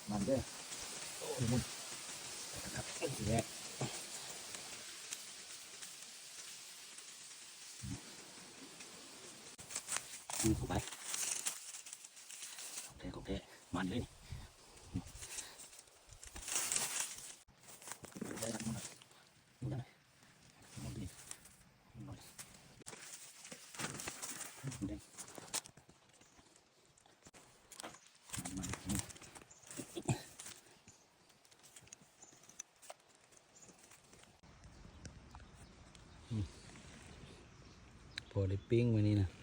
ມັນເດີ້ ໂອ້ຍ ມັນ ອືມ ເຂົ້າໄປ ຂອງແທ້ ຂອງແທ້ ມັນເລີຍນີ້. ພໍໄດ້ປີ້ງມື້ນີ້ນະ.